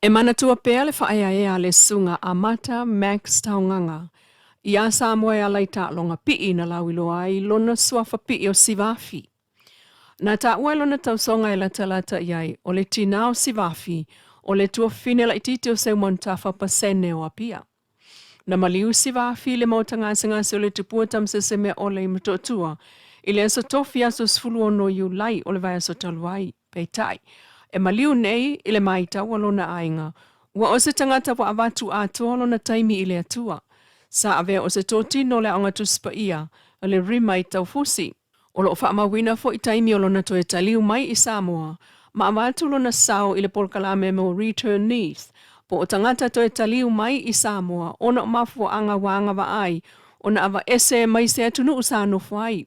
E manatua pea le faaeaea a le Susuga Amata Max Taogaga iā Samoa e ala i taaloga pii na lauiloa ai lona suafa pii o Sivafi. Na taua e lona tausoga e latalata i ai o le tinā o Sivafi o le tuafafine laitiiti o Seumanutafa Pasene o Apia. Na maliu Sivafi i le maota gasegase o le Tupua Tamasese-meaole i Motootua i le aso Tofi aso 16 Iulai o le vaiaso talu ai. Peitai, e maliu nei i le matau a lona aiga, ua o se tagata ua avatu atoa lona taimi i le Atua. Sa avea o se totino o le Aoga Tusi Paia a le Rima i Taufusi. O lo o faamauina foi taimi o lona toe taliu mai i Samoa ma avatu lona sao i le polokalame mo Returnees, po o tagata toe taliu mai i Samoa ona o mafuaaga ua agavaa ai ona aveese mai se atunuu sa nofo ai.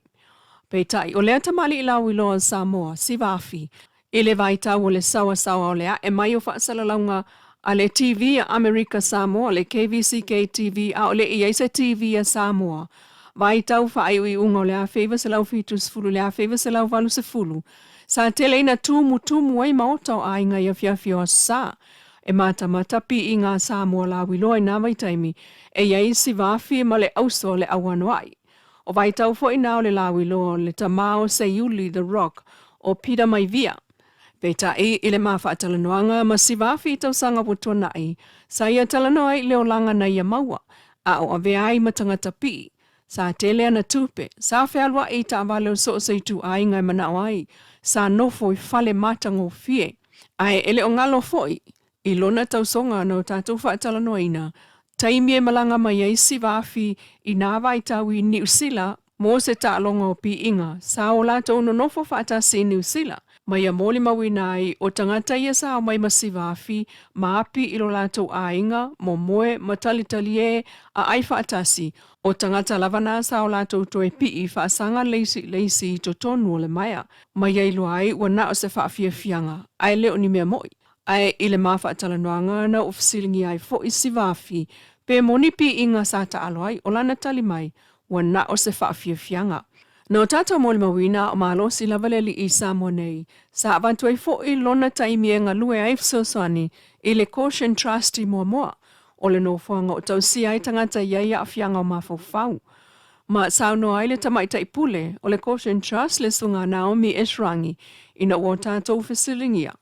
Peitai, o lea tamalii lauiloa o Samoa, Sivafi, i le vaitau o le saoasaoa o le ae mai o faasalalauga a le TV a Amerika Samoa, le KVCK TV, a o le i ai se TV a Samoa, vaitau faaiuiuga o le 1970 i le 1980, sa tele ina tumutumu ai maota o aiga i afiafi o Aso Sa. E matamata piiga a Samoa lauiloa i nā vaitaimi e i ai Sivafi ma le auso a le auanoai. O vaitau foi na o le lauiloa o le tamā o Seiuli The Rock o Peter Maivia. Peitai, i le ma faatalanoaga ma Sivafi i tausaga ua tuanai, sa ia talanoa ai i le olaga na ia maua, a o avea ai ma tagata pii. Sa tele ana tupe, sa fealuai i taavale o so o se ituaiga e manao ai, sa nofo i fale matagofie. Ae e le o galo foi i lona tausoga na o tatou faatalanoaina, taimi e malaga mai ai Sivafi i nā vaitau i Niu Sila mo se taaloga o piiga, sa o latou nonofo faatasi i Niu Sila, ma ia molimauina ai o tagata ia sa omai ma Sivafi ma api i lo latou aiga, momoe ma talitaliē a ai faatasi, o tagata lava na sa o latou toe pii faasaga le isi i le isi i totonu o le maea, ma ia iloa ai ua na o se faafiafiaga ae le o ni mea moʻi. Ae i le ma faatalanoaga na ua fesiligia ai foi Sivafi pe moni piiga sa taalo ai, o lana tali mai, ua na o se faafiafiaga. Na o tatou molimauina a o malosi lava le alii i Samoa nei, sa avatu ai foi lona taimi e galue ai fesoasoani i le Caution Trust i Moamoa, o le nofoaga o tausia ai tagata i ai aafiaga o mafaufau. Ma saunoa ai le tamaitai pule o le Caution Trust le Susuga Naomi Eshraghi ina ua o tatou fesiligia.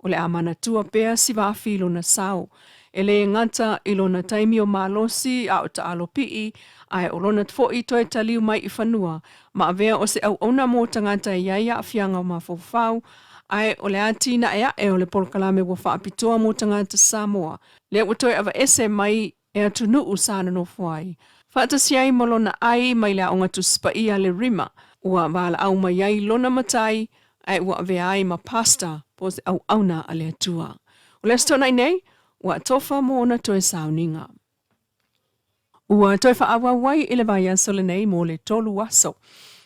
O le a manatua pea Sivafi i lona sao, e lē gata i lona taimi o malosi a o taalo pii, ae o lona foi toe taliu mai i fanua ma avea o se auauna mo tagata e i ai aafiaga o mafaufau, ae o le atinae ae o le polokalame ua faapitoa mo tagata Samoa, lea ua toe aveese mai e atunuu sa nonofo ai, faatasi ai ma lona ai mai le Aoga Tusi Paia a le Rima, ua valaau mai ai lona matai ae ua avea ai ma pastor po o se auauna a le Atua. O le Aso Toonai nei, ua atofa mo ona toe sauniga. Ua toe faaauau ai i le vaiaso lenei mo le 3 aso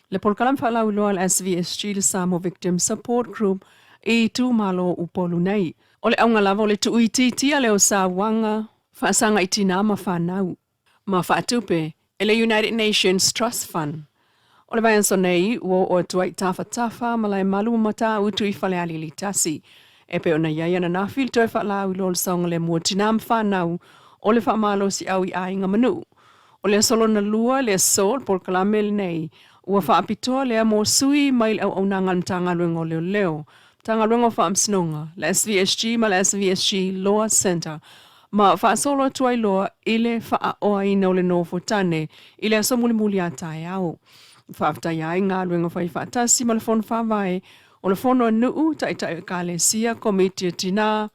le polokalame faalauiloa a le SVSG, le Samoa Victim Support Group, i itumalo o Upolu nei. O le auga lava o le tuuitiitia lea o sauaga faasaga i tinā ma fanau, ma faatupe e le United Nations Trust Fund. O le vaiaso nei, ua oo atu ai i Tafatafa, Malaemalu ma Matautu i Falealili 1. E pei ona i ai ananafi le toe faalauiloa o le saogalemu o tinā ma fanau o le faamalosiau i aiga ma nuu. O le aso lona lua, le aso o le polokalame lenei, ua faapitoa lea mo sui mai le auaunaga a le Matagaluega o Leoleo, Matagaluega o Faamasinoga, le SVSG ma le SVSG Law Centre, ma faasolo atu ai loa i le faaoaina o le nofo tane i le aso mulimuli a taeao. Faafetaia ai galuega fai faatasi ma le Fono Faavae o le Fono a Nuu, Taitai o Ekalesia, Komiti a Tinā,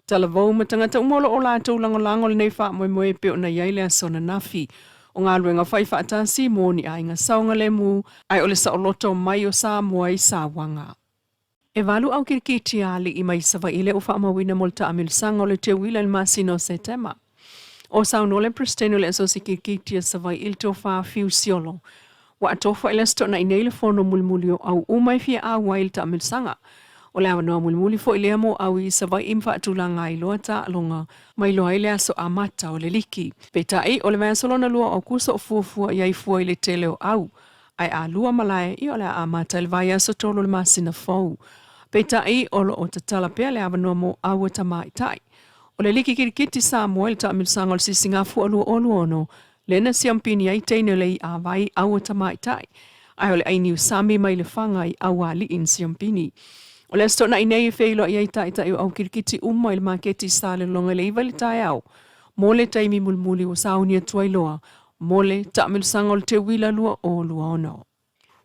Talavou ma tagata uma o lo o latou lagolago lenei faamoemoe e pei ona i ai le aso ananafi o galuega fai faatasi mo ni aiga saogalemu ae o le saoloto mai o Samoa i sauaga. E valu au kirikiti a alii mai Savaii lea ua faamauina mo le taamilosaga o le Teuila i le masina o Setema. O saunoa le Peresetene o le Asosi Kirikiti a Savaii i le Tofa Fiu Siolo, ua atofa i le Aso Toonai nei le fono mulimuli o au uma e fia auai i le taamilosaga. O le avanoa mulimuli foi lea mo au i Savaii ma faatulaga ai loa taaloga ma iloa ai le aso amata o le liki. Peitai, o le vaiaso lona lua o Aukuso o fuafua i ai fua i le tele o au Ae a lua malae, ia o le a amata i le vaiaso 3 o le masina fou. Peitai, o lo o tatala pea le avanoa mo aua tamaitai. O le Liki Kirikiti Samoa i le taamilosaga o le Sisigafua 2026, lea na siampini ai teine o le iavai aua tamaitai, ae o le ai niusami mai Lefaga i Aualii na siampini. O le Aso Toonai nei e feiloai ai taitai o au kirikiti uma i le maketi i Salelologa i le 9 i le taeao mo le taimi mulimuli ua sauni atu ai loa mo le taamilosaga o le Teuila 2026.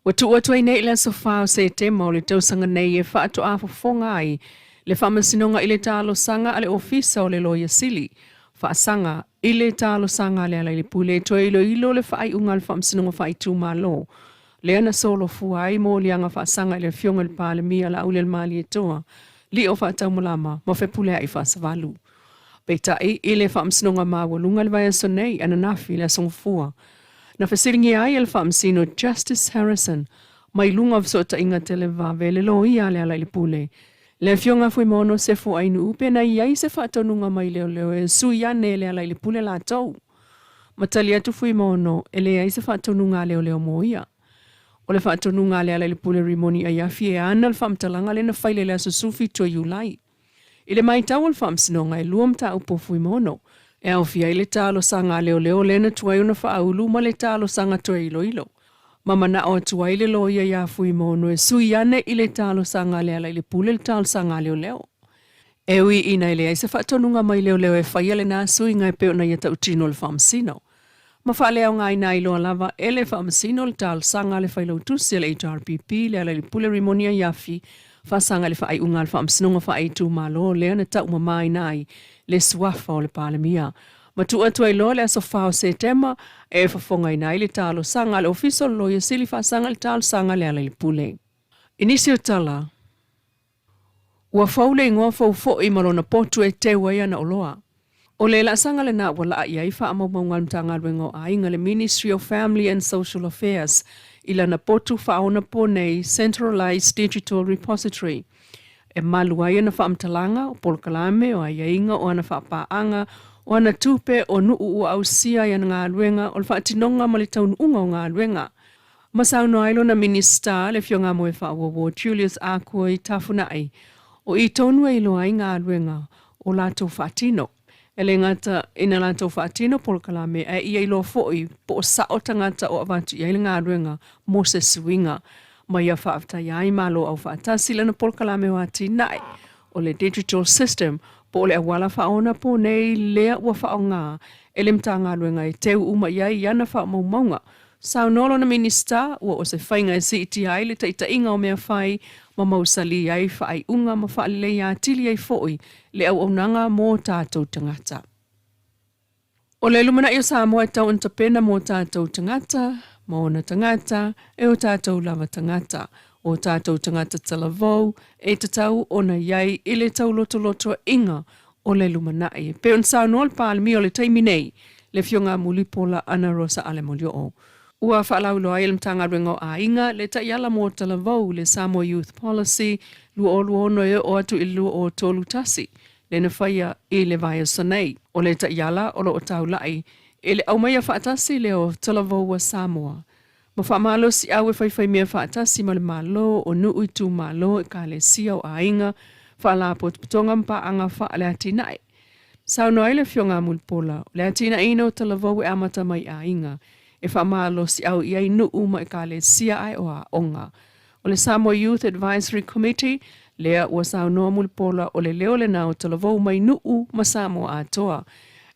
Ua tuu atu ai nei i le aso 4 o Setema o le tausaga nei e faatoa fofoga ai le Faamasinoga i le talosaga a le Ofisa o le Loia Sili faasaga i le talosaga a Lealailepule e toe iloilo le faaiuga a le Faamasinoga Faaitumalo lea na solofua ai moliaga faasaga i le Afioga i le Palemia Laaulialemalietoa Lio Faataumalama ma Fepuleai Faasavalu. Peitai, i le Faamasinoga Maualuga i le vaiaso nei, ananafi, le Aso Gafua, na fesiligia ai e le Faamasino Justice Harrison mai luga o fesootaiga televave le loia a Lealailepule, le Afioga Fuimaono Sefo Ainuu pe na i ai se faatonuga mai leoleo e sui ane e Lealailepule latou. Ma tali atu Fuimaono e leai se faatonuga a leoleo mo ia. O le faatonuga a Lealailepule Rimoni Aiafi e ana le faamatalaga lea na faila i le aso 17 o Iulai. I le matau a le Faamasinoga, e lua mataupu o Fuimaono, e aofia ai le talosaga a leoleo lea na tuai ona faaulu ma le talosaga toe iloilo. Ma manao atu ai le loia iā Fuimaono e sui ane i le talosaga a Lealailepule le talosaga a leoleo. E ui ina e leai se faatonuga mai leoleo e faia lena suiga e pei ona ia tautino le Faamasino. Ma faaleaogaina ai loa lava e le Faamasino le talosaga a le Failautusi a le HRPP, Lealailepule Rimoni Aiafi, faasaga i le faaiuga a le Faamasinoga Faaitumalo lea na taumamaina ai le suafa o le Palemia. Ma tuu atu ai loa le aso 4 o Setema e fofogaina ai le talosaga a le Ofisa o le Loia Sili faasaga i le talosaga a Lealailepule. I nisi o tala, Ua fou le igoa fou foi ma lona potu e teu ai ana oloa. O le laasaga lena ua laa i ai faamaumauga a le Matagaluega o Aiga, le Ministry of Family and Social Affairs, i lana potu faaonapo nei Centralised Digital Repository, e malu ai ana faamatalaga, o polokalame, o aiaiga, o ana faapaaga, o ana tupe, o nuu ua ausia ai ana galuega, o le faatinoga ma le taunuuga o galuega. Ma saunoa ai lona Minisita, le Afioga a Moefaauouo Julius Akuoi Tafuna'i, o i tonu e iloa ai galuega o latou faatino. E le gata ina latou faatino polokalame, ae ia iloa foi po o sao tagata o avatu i ai le galuega mo se suiga. Ma ia faafetaia ai Malo Aufaatasi lana polokalame o atinae o le Digital System po o le auala faaonapo nei lea ua faaaoga e le Matagaluega e teu uma i ai ana faamaumauga. Saunoa lona Minisita, ua o se faiga e siitia ai le taitaiga o mea fai ma mausali ai faaiuga ma faaleleia atili ai foi le auaunaga mo tatou tagata. O le lumanai o Samoa e tau ona tapena mo tatou tagata, ma ona tagata, e o tatou lava tagata, o tatou tagata talavou, e tatau ona i ai i le taulotolotoaiga o le lumanai. E pei ona saunoa le Palemia o le taimi nei, le Afioga Mulipola Anarosa Alemolio'o. Ua faalauiloa ai e le Matagaluega o Aiga le taiala mo talavou, le Samoa Youth Policy 2026 e oo atu i le 2031, lea na faia i le vaiaso nei. O le taiala o lo o taula'i i le aumaia faatasi lea o Talavou a Samoa ma faamalosiau e faifaimea faatasi ma le Malo, o nuu, itumalo, ekalesia, o aiga, faalapotopotoga ma paaga faaleatinae. Saunoa ai le Afioga a Mulipola, o le atinaeina o Talavou e amata mai aiga, e faamalosiau i ai nuu ma ekalesia ae o aoga. O le Samoa Youth Advisory Committee, lea ua saunoa Mulipola o le leo lena o Talavou mai nuu ma Samoa atoa,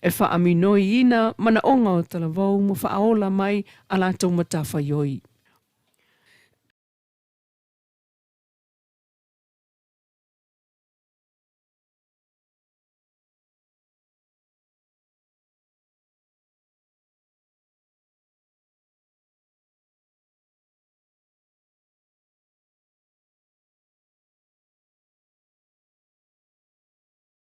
e faaaminoiina manaoga o Talavou ma faaola mai a latou matafaioi.